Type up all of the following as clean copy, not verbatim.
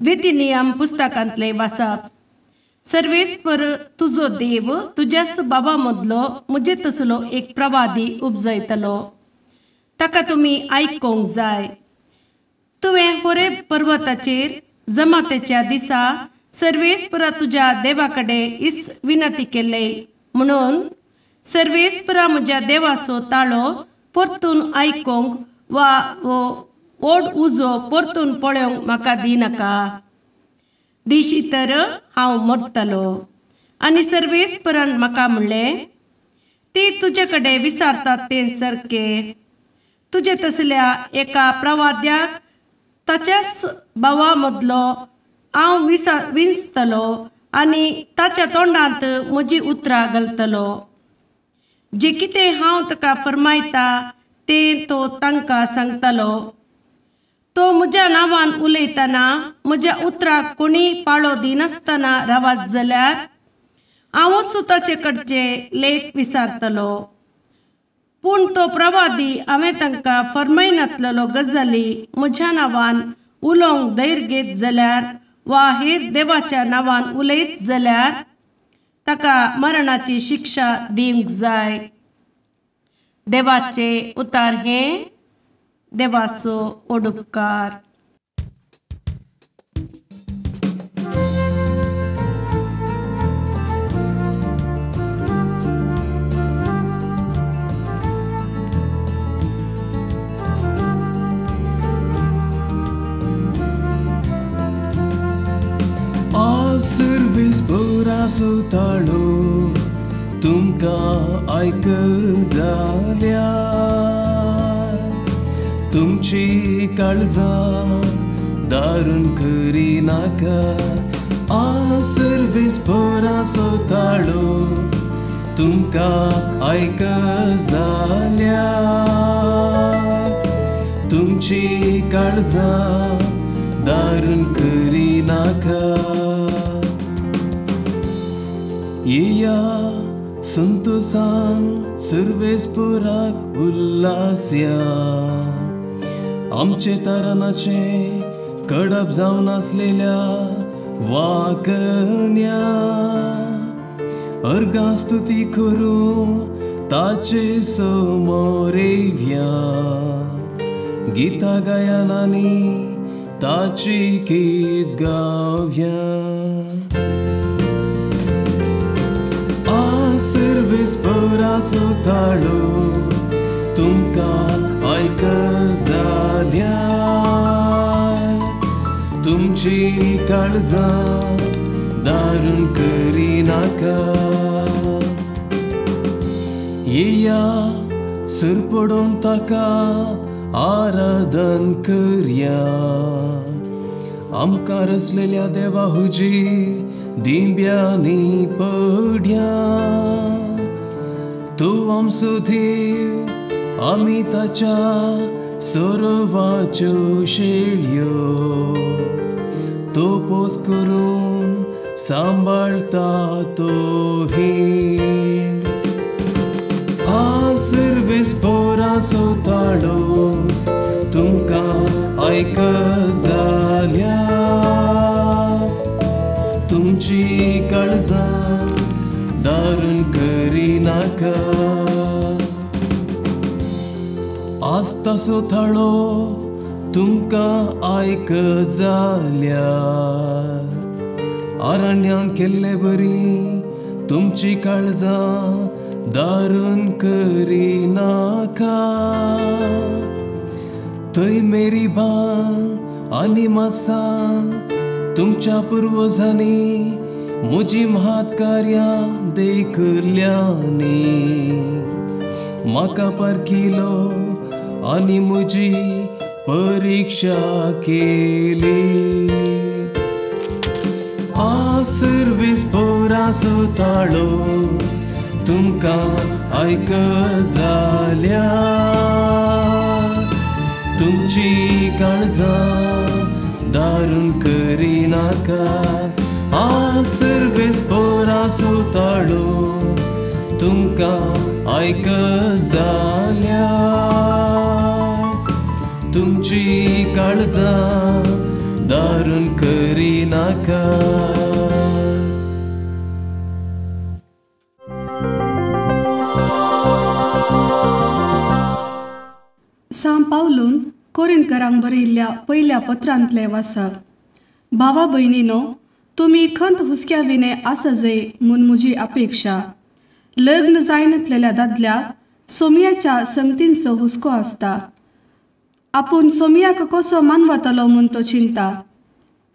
विधिनियम पुस्तकांतले वाचप. सर्वेस्पर तुजो देव तुज्याच बाबा मदलो म्हजे तसलो एक प्रवादी उपजयतलो, ताका तुमी आयकोंक जाय. तुवें होरेब पर्वताचेर जमातेच्या दिसा सर्वेस्परा तुज्या देवा कडेन इस विनंती केले म्हणून सर्वेस्परा म्हज्या देवाचो ताळो परतून आयकोंक वा ओड उजो परतून पळोवंक म्हाका दिनाका, दिशी तर हांव मरतलो. आनी सर्वेस्परान म्हाका म्हणलें, ती तुजे कडेन विचारतात तें सारकें. तुजे तसल्या एका प्रवाद्याक ताच्याच भावा मदलो हांव विंचतलो आनी ताच्या तोंडांत म्हजी उतरां घालतलो. जें कितें हांव ताका फर्मायता तें तो तांकां सांगतलो. तो म्हज्या नांवान उलयतना म्हज्या उतराक कोणी पाळो दिनासतना रावत जाल्यार हांवूच ताचे कडचे लेख विचारतलो. पूण तो प्रवादी हांवें तांकां फर्मायनातलेलो गजाली म्हज्या नांवान उलोवंक धैर्य घेत जाल्यार वा हेर देवाच्या नांवान उलयत जाल्यार ताका मरणाची शिक्षा दिवंक जाय. देवाचे उतार हें देवाचो ओडुपकार. सर्वीस बरासो ताळो तुमकां आयक जाल्यार तुमची काळजां दारून करिनाका. आ सर्वीस बरासो ताळो तुमकां आयक जाल्यार तुमची काळजां दारून करिनाका. येया संतोसान सर्वेस्पराक उल्हासया, आमचे तारणाचे कडप जावन आसलेल्या वाकन्या अर्गां स्तुती करूं ताचे समोर येवया, गीता गायनांनी ताची कीर्त गावया. सर्वेस्पराचो ताळो तुमकां आयक जाल्यार तुमची काळजां दारून करिनाका. येया सरपडोन ताका आराधन करया, आमकां रचलेल्या देवा हुजीर दिंब्यांनी पडया. तूं आमचो देव, आमी ताच्या सोरोवाच्यो शेळयो, तो पोस करून सांबाळटा तो हीण. आ सर्वेस्पराचो ताळो तुमकां आयक जाल्यार तुमची काळजां दारून करिनाका. आज ताचो थाळो तुमकां आयक जाल्यार अरण्यान केल्ले बरी तुमची काळजां दारून करिनाका. थंय मेरीबान आनी मासां तुमच्या पुर्वजांनी म्हजी महात कार्यां देखल्यांनी म्हाका पारखिलो आनी म्हजी परिक्षा केली. आ सर्वेस्पराचो ताळो तुमकां आयक जाल्यार तुमची काळजां दारून करिनाका. आ सर्वेस्पराचो सुताळो तुमकां आयक जाल्यार तुमची काळजां दारून करिनाका. सां पावलून कोरिंतकारांक बरयिल्ल्या पयल्या पत्रांतलें वाचप. भावा भयणीनो, तुमी खंत हुस्क्या विणे आसा जय म्हूण म्हजी अपेक्षा. लग्न जायनातलेल्या दादल्याक सोमयाच्या संगतींचो हुस्को आसता. आपूण सोमयाक कसो मानवतलो म्हूण तो चिंता.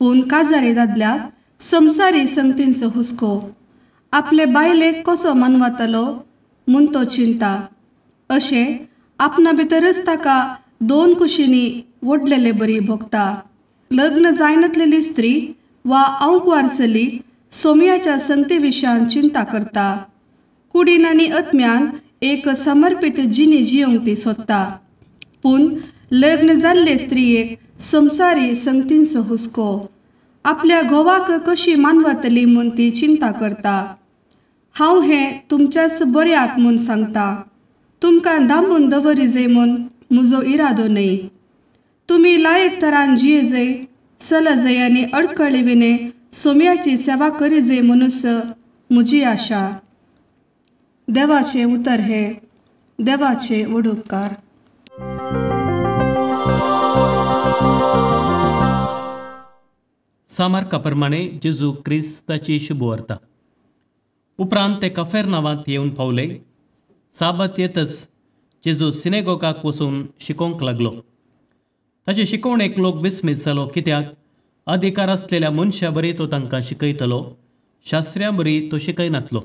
पूण काजारी दादल्याक संवसारी संगतींचो हुस्को, आपले बायलेक कसो मानवतलो म्हूण तो चिंता. अशें आपणा भितरच ताका दोन कुशींनी ओडलेले बरी भोगता. लग्न जायनातलेली स्त्री वा आंवकुवार चली सोमयाच्या संगती विशयान चिंता करता. कुडीन आनी आत्म्यान एक समर्पीत जिणी जियोंक ती सोदता. पूण लग्न जाल्ले स्त्रियेक संवसारी संगतींचो हुस्को, आपल्या घोवाक कशी मानवतली म्हूण ती चिंता करता. हांव हें तुमच्याच बऱ्याक म्हूण सांगता. तुमकां दामून दवरिजय म्हूण म्हजो इरादो न्हय. तुमी लायक तरान जियेजय, चलजय आनी अडकळी विणे सोमयाची सेवा करिजय म्हणूच म्हजी आशा. देवाचें उतर हें, देवाचे वडुपकार. सामार्का प्रमाणे जेजू क्रिस्ताची शुभवार्ता. उपरांत ते कफेरनावांत येवन पावले. साबत येतच जेजू सिनेगोगाक वचून शिकोवंक लागलो. ताचे शिकवणेक लोक विस्मीत जालो, कित्याक अधिकार आसलेल्या मनशा बरी तो तांकां शिकयतलो, शास्त्र्यां बरी तो शिकयनातलो.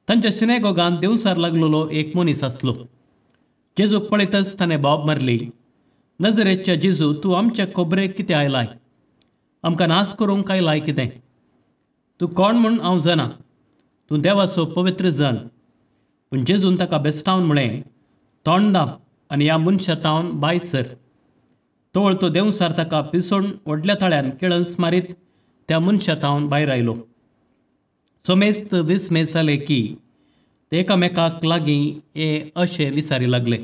तांच्या सिनेगोगान देवसार लागलेलो एक मनीस आसलो. जेजूक पळयतच ताणें बोब मारली, नजरेच्या जेजू, तूं आमच्या खोबरेक कितें आयलाय? आमकां नाश करूंक आयलाय कितें? तूं कोण म्हूण हांव जाणा, तूं देवाचो पवित्र जन. पूण जेजून ताका बेस्टावन म्हळें, तोंड दाम आनी ह्या मनशा तावन भायर सर. तवळ तो देंवसार ताका पिसोण व्हडल्या ताळ्यान किळंस मारीत त्या मनशा तावन भायर आयलो. सोमेस्त विस्मेत जाले की ते एकामेकाक लागीं हे अशें विचारी लागले,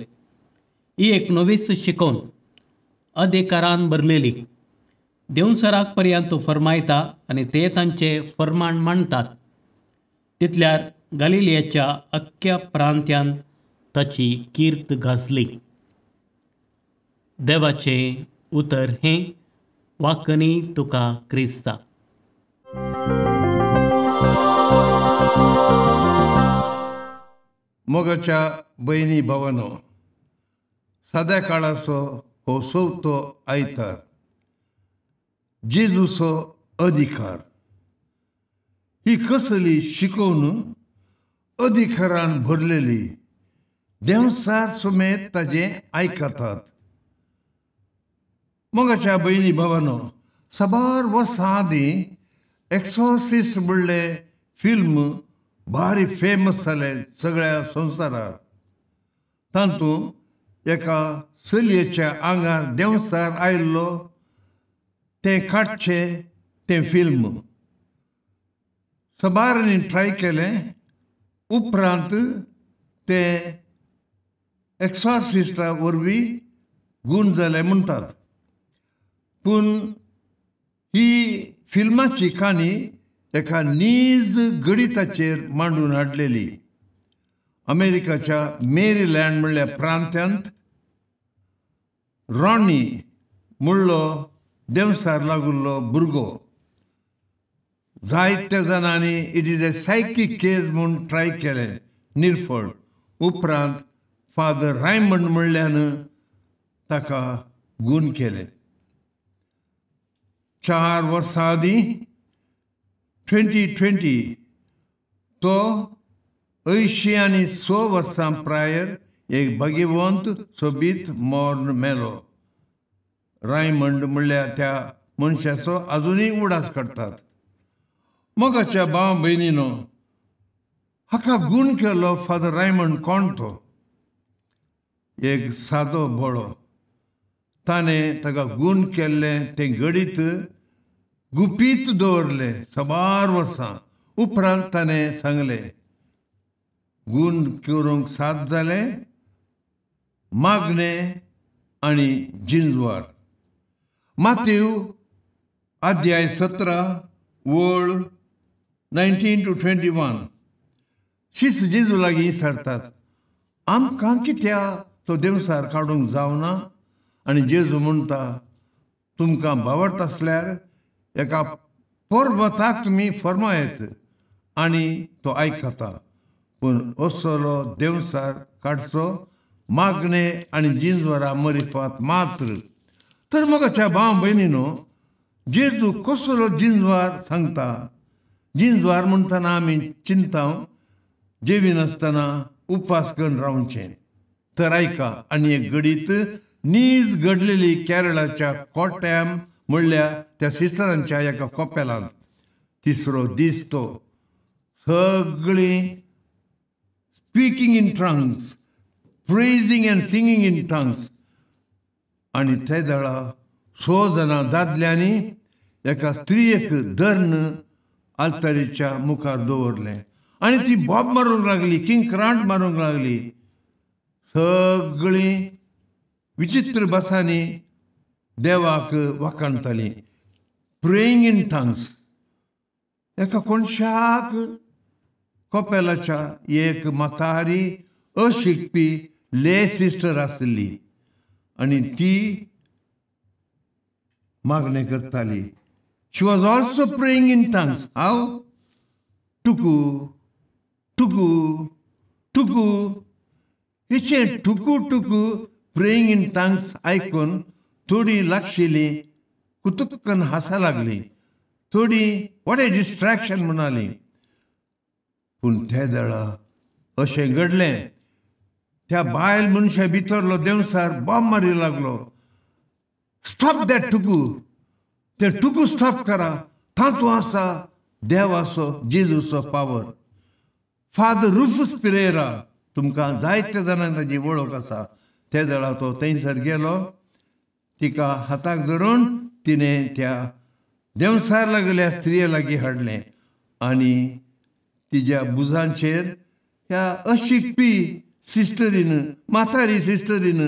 ही एक नवीच शिकोवन अधिकारान भरलेली. देंवसाराक पर्यंत तो फर्मायता आनी ते तांचे फर्माण मांडटात. तितल्यार गालिलियाच्या अख्ख्या प्रांत्यान ताची कीर्त गाजली. देवाचें उतर हें, वाकनी तुका क्रिस्ता. मोगाच्या भयणी भावानो, साद्या काळाचो हो चवथो आयतार, जेजूचो अधिकार. ही कसली शिकोवन अधिकारान भरलेली, देंवसार समेत ताजें आयकतात. मोगाच्या भयणी भावानो, साबार वर्सां आदीं एक्सॉर्सिस्ट म्हणलें फिल्म भारी फेमस जालें सगळ्या संवसारार. तातूंत एका चलयेच्या आंगार देंवसार आयिल्लो तें काडचें तें फिल्म साबारांनी ट्राय केलें. उपरांत तें एक्सॉर्सिस्टा वरवीं गूण जालें म्हणटात. पूण ही फिल्माची काणी एका नीज गणिताचेर मांडून हाडलेली. अमेरिकाच्या मेरीलँड म्हणल्या प्रांत्यांत रॉनी म्हणलो देंवसार लागुल्लो भुरगो. जायत्या जाणांनी it is a psychic case म्हूण ट्राय केलें, निर्फळ. उपरांत फादर रायमंड म्हणल्यान ताका गूण केलें. 4 वर्सां आदीं 2020 तो 86 वर्सां प्रायर एक भाग्यवंत सोबीत मर्ण मेलो. रायमंड म्हणल्यार त्या मनशाचो आजुनूय उडास काडटात. मोगाच्या भाव भयणीनो, हाका गूण केलो फादर रायमंड कोण तो? एक सादो भोळो. ताणें ताका गूण केल्लें तें गणीत गुपीत दवरलें साबार वर्सां. उपरांत ताणें सांगलें, गूण करूंक साथ जालें मागणें आनी जिंजवार. मातेव अध्याय 17 वळ 19 to 21. शीस जेजू लागीं विचारतात, आमकां कित्याक तो देंवसार काडूंक जावना? आनी जेजू म्हणटा, तुमकां बावडत आसल्यार एका पर्वताक तुमी फर्मायत आनी तो आयकता. पूण असलो देंवसार काडचो मागणें आनी जिंजवरा मरिफात मात्र. तर मगाच्या भाव भयणीनो, जेजू कसलो जिंजवार सांगता? जिंजवार म्हणटना आमी चिंता जेविनासतना उपास करून रावचें. तर आयका, आनी एक घडीत नीज घडलेली केरळाच्या कोट्याम म्हणल्या त्या सिस्टरांच्या एका कोपेलांत. तिसरो दीस तो सगळीं speaking in tongues, praising and singing in tongues. आनी ते दळा 6 जाणां दादल्यांनी एका स्त्रियेक धरून आल्तारीच्या मुखार दवरलें आनी ती बोब मारूंक लागली, किंक्रांट मारूंक लागली. सगळीं विचित्र भासांनी देवाक वाखाणतालीं, प्रेईंग इन टंग्स. एका कोणशाक कोपेलाच्या एक म्हातारी अशिकपी ले सिस्टर आसली आनी ती मागणें करताली. She was also praying in tongues. हांव टुकू टुकू टुकू हेचें टुकू टुकू प्रेईंग इन टंग्स आयकून थोडीं लागशिल्लीं कुतुक्कन हासा लागलीं, थोडीं what a distraction म्हणालीं. पूण ते दळा अशें घडलें, त्या बायल मनशा भितरलो देंवसार बॉम्ब मारी लागलो. स्टॉप that टुकू, ते टुकू स्टॉप करा, तातूंत आसा देवाचो जेजूचो पावर. फादर रुफूस पिरेरा, तुमकां जायत्या जाणांक ताजी वळख आसा. ते दळा तो थंयसर गेलो, तिका हाताक धरून तिणें त्या देंवसार लागल्या स्त्रिये लागीं हाडलें आनी तिज्या भुजांचेर ह्या अशिकपी सिस्टरीन, म्हातारी सिस्टरीन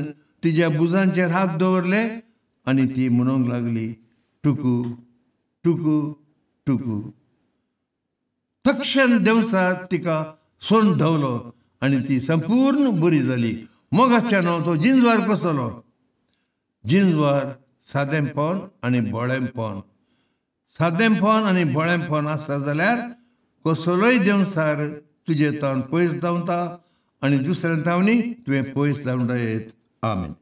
तिज्या भुजांचेर हात दवरले आनी ती म्हणूंक लागली, टुकू टुकू टुकू. तक्षण देंवसार तिका सोंड धांवलो आनी ती संपूर्ण बरी जाली. मोगाच्यानो तो जिंजवार कसलो? जिंजवार सादेंपण आनी भोळेंपण. सादेंपण आनी भोळेंपण आसा जाल्यार कसलोय देंवसार तुजे तावन पयस धांवता आनी दुसऱ्या तावनी तुवें पयस धांवडा येत. आमेन.